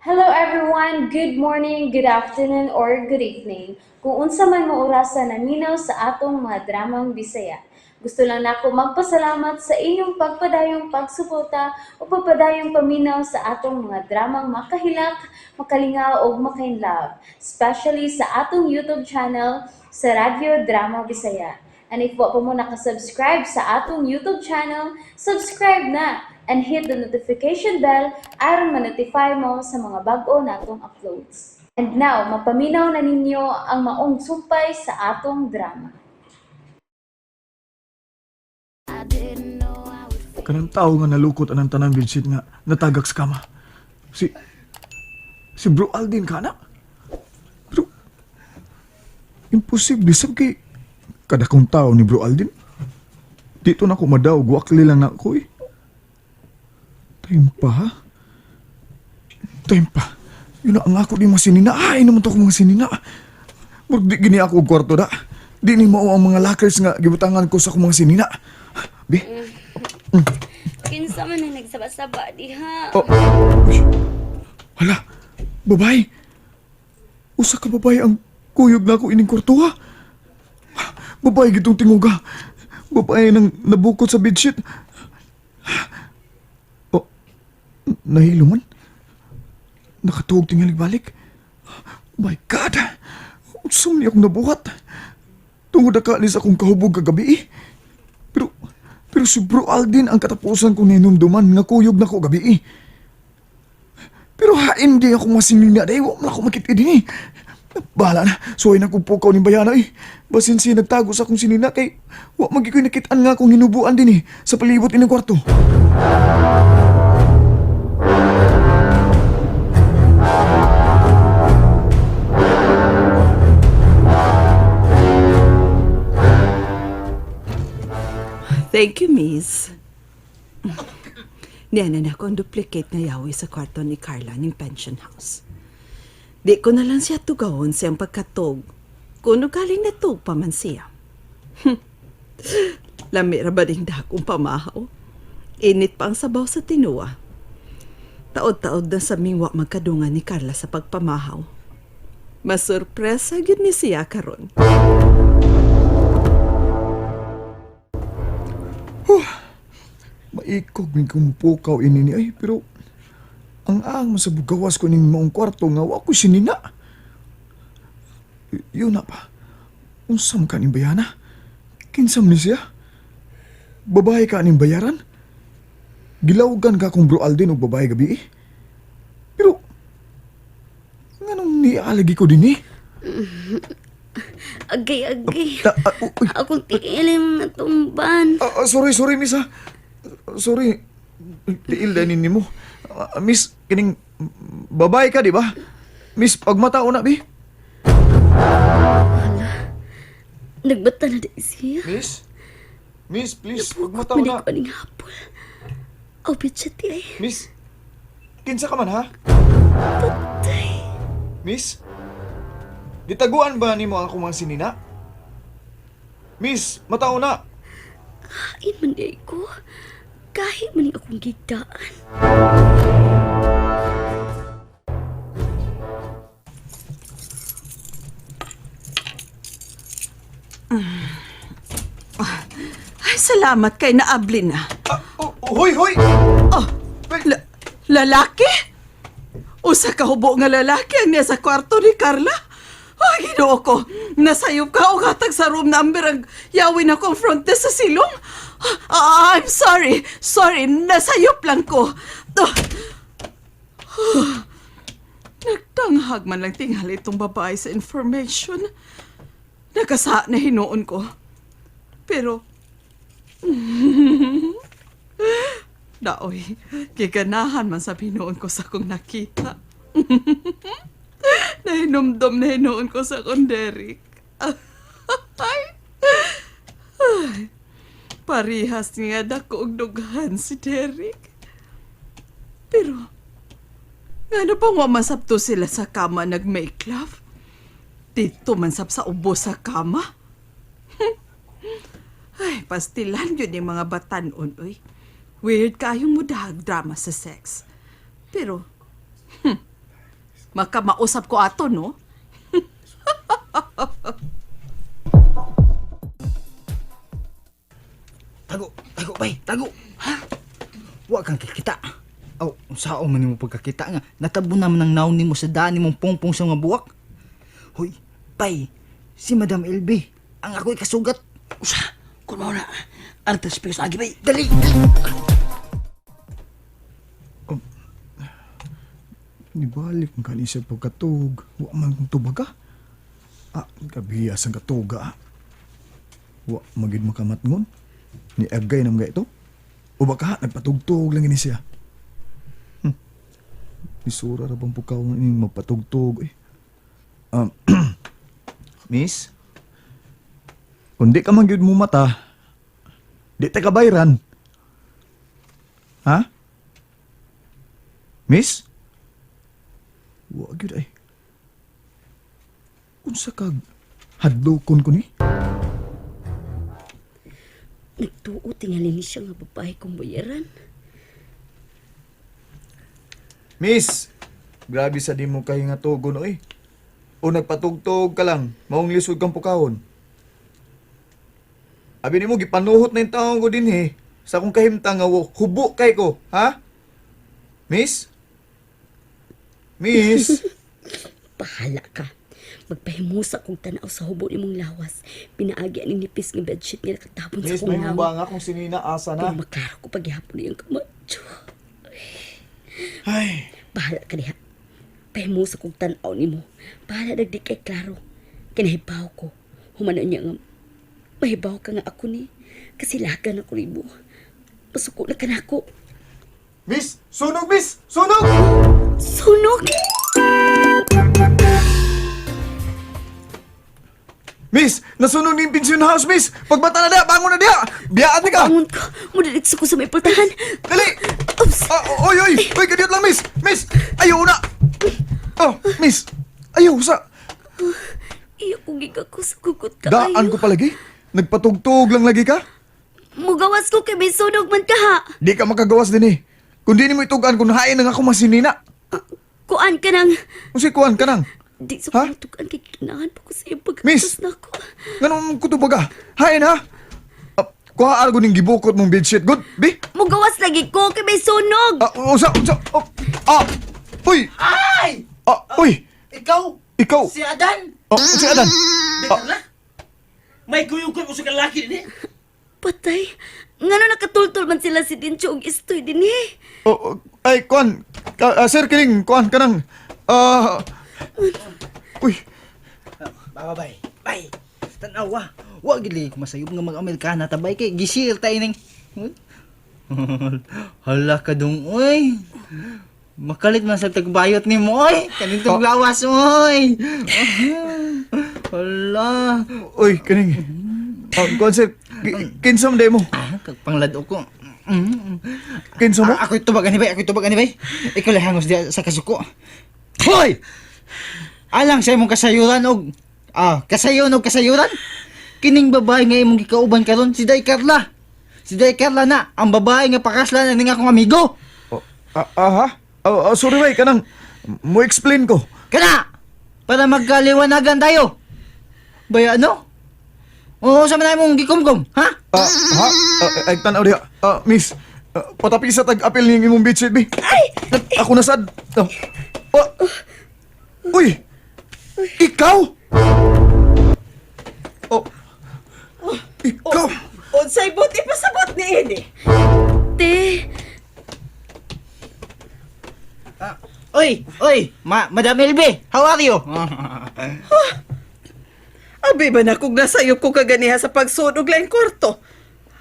Hello everyone! Good morning, good afternoon, or good evening. Kung unsa man mo orasa naminaw sa atong mga dramang Bisaya. Gusto lang nako magpasalamat sa inyong pagpadayong pagsuporta o pagpadayong paminaw sa atong mga dramang makahilak, makalingaw ug makainlove, especially sa atong YouTube channel sa Radyo Drama Bisaya. And if wa pa mo nakasubscribe sa atong YouTube channel, subscribe na and hit the notification bell aron ma-notify mo sa mga bag-o natong uploads. And now, mapaminaw na ninyo ang maong sumpay sa atong drama. Kanang tao nga nalukot anang tanang bedsheet nga natagak sa kama. Si Bro Aldin ka na. Pero imposible sab kay kada kong tao ni Bro Aldin. Dito na ko madaw, guwakli lang na ako eh. Time pa ha? Time pa. Yun na ang ako di mga sinina. Ay, naman to ako mga sinina. Murag di gini ako og kwarto da. Di ni mao ang mga lockers nga gibutangan ko sa akong mga sinina. Bi, Kinsa man na nagsaba-saba diha. Oh. Uy. Hala, babae. Usa ka babae ang kuyog na ako ining kwarto ha. Babae gitong tinguga. Babae nang nabukot sa bedsheet. Oh, nahilo man. Nakatuog tingalig balik. My God! Unsa man ni akong nabuhat? Tungod na kaalis akong kahubog kagabi eh. Pero si Bro Aldin ang katapusan kong ninumduman nga kuyog na ko gabi eh. Pero hain di ako masinina dahil wa man ako makita din eh. Bahala na, suway na kong pukaw ni Bayana eh. Basin siya nagtago sa akong sinina kay wa man gyud ko'y nakitaan nga akong hinubuan din eh sa palibot ining kwarto. Thank you, miss. Niya na ako ang duplicate nga yawi sa kwarto ni Carla ning pension house. Di ko na lang siya tugawon siyang pagkatog. Kuno galing natug pa man siya. Lami ra ba ding dakong pamahaw? Init pa ang sabaw sa tinuwa. Taod-taod na sa mingwa magkadungan ni Carla sa pagpamahaw. Masurpresa gyud ni siya karon. Maikog ni kong pukaw ini ni ay pero ang ang sa bugawas ko ning maong kwarto nga wa ko sinina. Yun na pa. Unsam ka ning bayana? Kinsam ni siya? Babae ka ning bayaran? Gilawgan ka kong Bro Aldin og babae gabi eh. Pero nganong nialagi ko din eh? Agay, agay. Uy, Akong tiil yung natumban. Sorry, sorry, miss ha. Sorry. Tiil dahil nini mo. Miss, kining babae ka, di ba? Miss, pagmata na, bi. Nagbata na di siya. Miss? Miss, please, pagmata Mali na. ko aning hapol. Aw, bitsa ti ay. Miss, kinsa ka man, ha? Patay. Miss? Gitaguan ba nimo ang akong mga sinina? Miss, matao na. Hain man di ay ko. Kahit man ni akong gigdaan. Ay, salamat kay naabli na. Oh, hoy, hoy! Oh, lalaki? Usa ka hubo nga lalaki ang niya sa kwarto ni Carla? Ay, Ginoo ko. Nasayop ka o hatag sa room number ang yawin na confront sa silong. I'm sorry. Sorry, nasayop lang ko. Oh. Nagtanghag man lang tingali itong babae sa information. Nakasa na hinuon ko. Pero, Daoy, giganahan man sa pinuon ko sa kong nakita. Nahinumdum na hinuon ko sa kong Derek. Ay. Ay. Parihas nga dako og dughan si Derek. Pero, ngano pang wamasabto sila sa kama nag-make love? Dito man sab sa ubo sa kama. Ay, pastilan yun yung mga batanon, uy. Weird kayong mudahag drama sa sex. Pero, Makamausap ko ato, no? Tago, tago bay, tago. Ha? Wa kang kikita. Aw, unsaon man nimo pagkakita nga natabo naman ang naon nimo sa daan nimong pongpong sa mga buwak. Hoy, bay, si Madam LB, ang ako'y kasugat. Usa, kun mao na. Arta space agi bay. Dali, dali. Nibalik ang kani siya pagkatug. Wa man kong tubaga. Ah, kabiyas ang katuga. Ah. Wa magid makamatngon. Ni agay nang ito. O baka nagpatugtog lang ini siya. Isura ra bang pukaw nga ining magpatugtog eh. Miss? Kung di ka man gyud mo mata, di ta kabayran. Ha? Miss? Wa gyud ay. Unsa kag hadlokon ko ni? Nagtuo tingali ni siya nga babae kong bayaran. Miss, grabe sa di mo kay nga tugon oy. O nagpatugtog ka lang, maong lisod kang pukawon. Abi nimo gipanuhot na yung taong ko din eh. Sa akong kahimtang nga hubo kay ko, ha? Miss? Miss? Bahala ka. Magpahimusa kong tanaw sa hubo nimong lawas. Pinaagi ang nipis nga bedsheet nga nakatabon sa Miss, kong may nawong. ba nga kung sinina asa Pero na? maklaro ko paghihapon niyang kamatso. Ay, Bahala ka diha. Pahimusa kong tanaw nimo. Bahala nagdi kay klaro. Kinahibaw ko. Humano niya nga mahibaw ka nga ako ni. Kasi lagan ako nimo. Pasuko na ka nako. Miss, sunog miss, sunog! Sunog! Miss, nasunog ni yung pension house, miss. Pagbata na diha, bangon na diha. Biyaan ni ka. Bangon ko. Mudiretso ko sa may pultahan. Dali! Oops! Ah, oy, oy! Oy, kadiyot lang, miss! Miss! Ayaw na! Oh, miss! Ayaw sa... Iyo kong giga ko sa kugot ka. Daan ko palagi? Nagpatugtog lang lagi ka? Mugawas ko kay may sunog man ka ha. Di ka makagawas din eh. Kung di nimo itugan, kung hain na nga ako masinina. Kuan ka nang. Kung si kuan ka nang. Di sa Ha? kung kay kinahan pa ko sa iyong Miss! pagkakas na ako. Ganun ko to baga. Hain ha? Ah, kuha argo ning gibukot mong bedsheet. Good, bi? Mugawas lagi ko kay may sunog. Ah, usa, usa. Oh, ah! Uy! Ay! Ah, uy! Ikaw? Ikaw! Si Adan? Oh, si Adan! Di Carla? May kuyugan mo sa lalaki ni. Patay. Ngano nakatultol man sila si Dincho og istoy din eh. Oh, oh, ay, kuan. Ka, ah, sir, kining, kuan ka nang. Ah, uy, Baba bay, bay. Tanawa. Wa gid lagi ko masayop nga mga Amerikana tabay kay gisir ta ining. Hala ka dong oy. Makalit man sa tagbayot nimo oy. Kanitong lawas oy. Hala. uy, kining. Oh, kuan sir, kinsa man day mo? Ah, kag panglad ko. Kinsa mo? Ah, ako'y tubag ani bay, ako'y tubag ani bay. Ikaw lang hangos diya sa kasuko. Hoy! Alang sa imong kasayuran og kasayon og kasayuran. Kining babae nga imong gikauban karon si Day Carla. Si Day Carla na ang babae nga pakaslan ning akong amigo. Oh, ah, ah, ha? Oh, oh, sorry bay, kanang mo explain ko. Kana! Para magkaliwanagan tayo. Baya ano? Oo, sa man imong gikumkum, ha? Ah, ha? Ah, ay, tanaw diha. Ah, miss, ah, patapi sa tag-apil ning imong bedsheet, bi. Ay! Ako na sad. Oh. Oh. Uy! Ikaw? Oh. Ikaw? Unsay buti pasabot ni ini? Te, Oy, oy, Madam LB, how are you? Abi ba na kung nasayop ko kaganiha sa pagsunog lain kwarto?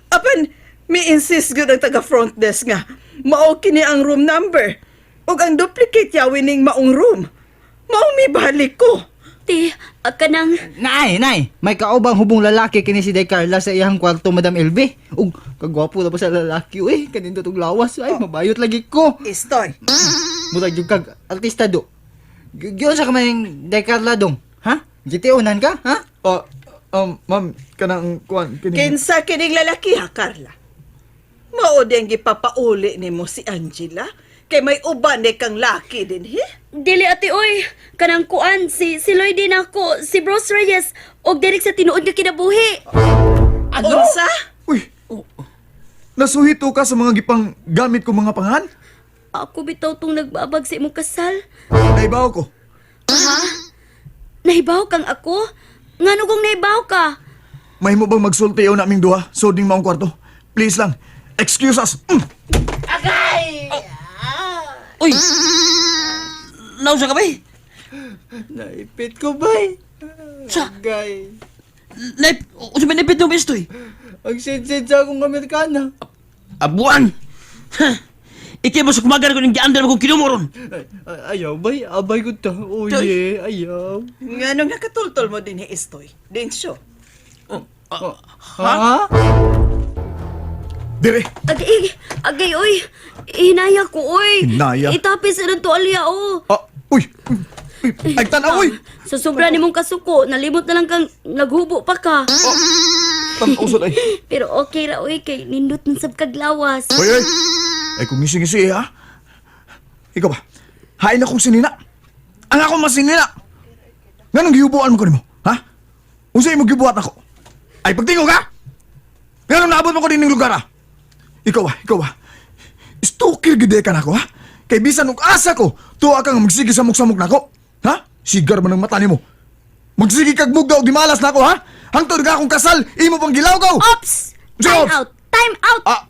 Apan, mi insist gyud ang taga front desk nga. Mao kini ang room number. Ug ang duplicate yawi ning maong room. Mao mi balik ko. te, aka nang. Nay, nay, may kaubang hubong lalaki kini si Day Carla sa iyang kwarto, Madam LV. Ug kagwapo na ba sa lalaki, uy, kanindot og lawas, ay mabayot lagi ko. Istoy. Murag jud kag artista do. Giyon sa kamay Day Carla dong, ha? Gitiunan ka, ha? Ah, ma'am, kanang kuan kini. Kinsa kining lalaki ha, Carla? Mao di ang gipapauli nimo si Angela. Kay may uban ni kang laki din, he? Dili ate oy, kanang kuan si Lloyd din ako, si Bros Reyes og Derek sa tinuod nga kinabuhi. Ano? Unsa? Uy! Nasuhito ka sa mga gipang gamit ko mga pangan? Ako bitaw tong nagbabag sa imong kasal. Naibaw ko. Nahibaw kang ako? Ngano kung nahibaw ka? Mahimo bang magsulti na aming duha? So ding maong kwarto. Please lang. Excuse us. Uy! Nausa ka bay? Naipit ko, bay. Sa? Agay. Naip, unsa may naipit mo Estoy? Ang sinsin sa akong Amerikana. Abuan! Ha! Ikay mo sa kumagar ko ng giandar mo kong kinumoron. Ay, ayaw, bay. Abay ko ta. Oh, yeah. Ayaw. Nganong nakatultol mo din, he, Estoy? Densyo. Oh, Ha? Dire. Agay, agay oy. Hinaya ko oy. Hinaya? Itapis sa to alya oh. Ah, uy. Uy, ay tanaw, uy. Sa sobra nimong kasuko, nalimot na lang kang naghubo pa ka. Tanaw sa day. Pero okay ra oy kay nindot man sab kag lawas. Uy, uy. Ay kung ngisi-ngisi ha. Ikaw ba? Hain akong sinina. Ang akong masinina. Nganong gihubuan mo ko nimo? Ha? Unsa imong gibuhat ako? Ay pagtingo ka. Nganong naabot mo ko dining lugar ha? Ikaw ba? Ikaw ba? Stalker gid ka nako ha? Kay bisan og asa ko, tuwa ka nga magsige samok-samok nako. Ha? Sigar man ang mata nimo. Magsige kag mugdaw og gimalas nako ha? Hangtod nga akong kasal, imo pang gilawgaw. Ops! Time Ops! out! Time out! Ah,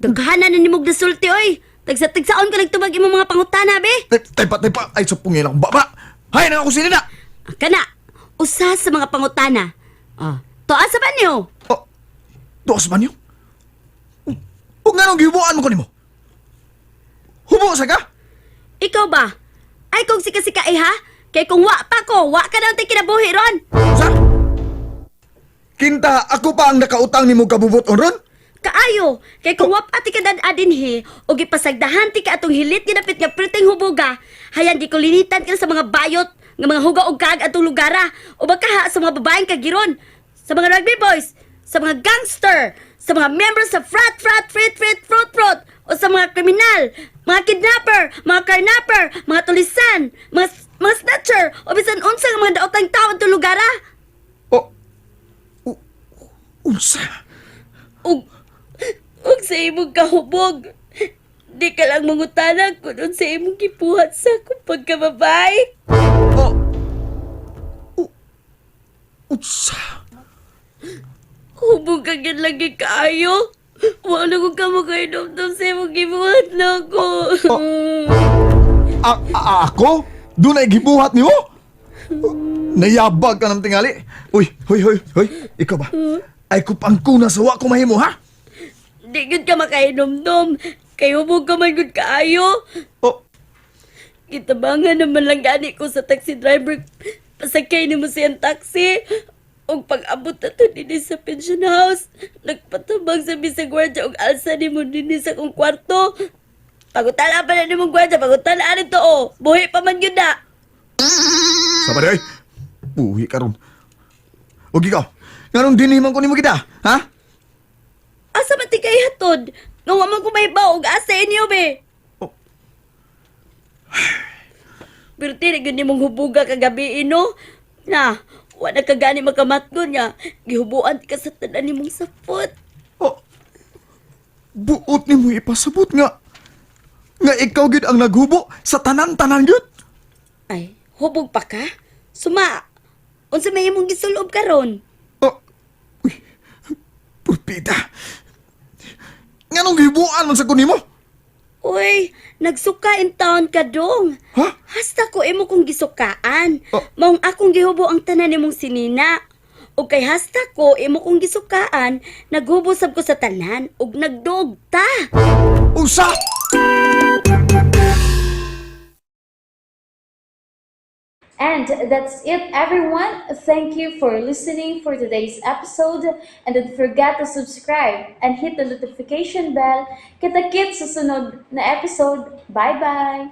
Daghanan na nimog nasulti oy. Tagsa-tagsaon ka nagtubag imong mga pangutana be. Tay, tay pa, ay sa pungil akong baba. Hay na ako sinina. Ah, Kana, usa sa mga pangutana. Ah, toa sa banyo. Oh, tuwas man yun. Huwag nga nung gihubuan mo ko nimo. Hubo sa ka? Ikaw ba? Ay kung sika-sika eh ha? Kay kung wa pa ko, wa ka na untay kinabuhi ron. Sa? Kinta, ako pa ang nakautang nimo kabubot on ron? Kaayo, kay kung wa pa ti ka dad-adin he, o gipasagdahan ti ka atong hilit nga dapit nga perting huboga, hayan di ko linitan ka sa mga bayot, nga mga huga og kaag atong lugara, o bakaha sa mga babaeng kagiron, sa mga rugby boys, sa mga gangster, sa mga members sa frat frat frit frit fruit fruit, o sa mga kriminal, mga kidnapper, mga carnapper, mga tulisan, mga snatcher, o bisan unsa nga mga daotang tao atong lugara. Oh, unsa? Ug sa imong kahubog. Di ka lang mangutana kung unsa imong gibuhat sa akong pagkababay. Oh, unsa? Hubog ka gyud lagi kaayo. Wala ko ka makainomdom sa imong gibuhat na ako. Ako? Doon ay gibuhat nimo? Nayabag ka ng tingali. Uy, hoy, hoy, hoy. Ikaw ba? Ay kupang kuna sa wa ko mahimo, ha? Di gyud ka makainomdom. Kay hubog ka man gyud kaayo. Oh, Gitabangan naman lang gani ko sa taxi driver. Pasakay nimo siyang taxi. Og pag-abot na to dinhi sa pension house, nagpatabang sa bisag gwardiya og alsa nimo dinhi sa akong kwarto. Pagutala pa na nimong gwardiya, pagutala nito oh. Buhi pa man yun na. Sabay ay. Buhi karon. Og ikaw, nganong dinhi man ko nimo kita, ha? Asa man ti kay hatod? Nga wa man ko mahibaw og asa inyo be. Oh. Pero tiri gyud nimong hubuga kagabi no? Na, wa na ka gani makamatgon nga. Gihubuan ka sa tanan nimong sapot. Oh. Buot nimo ipasabot nga nga ikaw gyud ang naghubo sa tanan-tanan gyud. Ay, hubog pa ka? Suma, unsa may imong gisulob karon? Oh. Uy. Purpita. Nganong gihubuan man sa ko nimo? Uy, nagsuka in town ka dong. Ha? Hasta ko imo kong gisukaan. Oh. Maong akong gihubo ang tanan nimong sinina. O kay hasta ko imo kong gisukaan, naghubo sab ko sa tanan ug nagdog ta. Unsa? And that's it, everyone. Thank you for listening for today's episode. And don't forget to subscribe and hit the notification bell. Kita-kits sa sunod na episode. Bye-bye!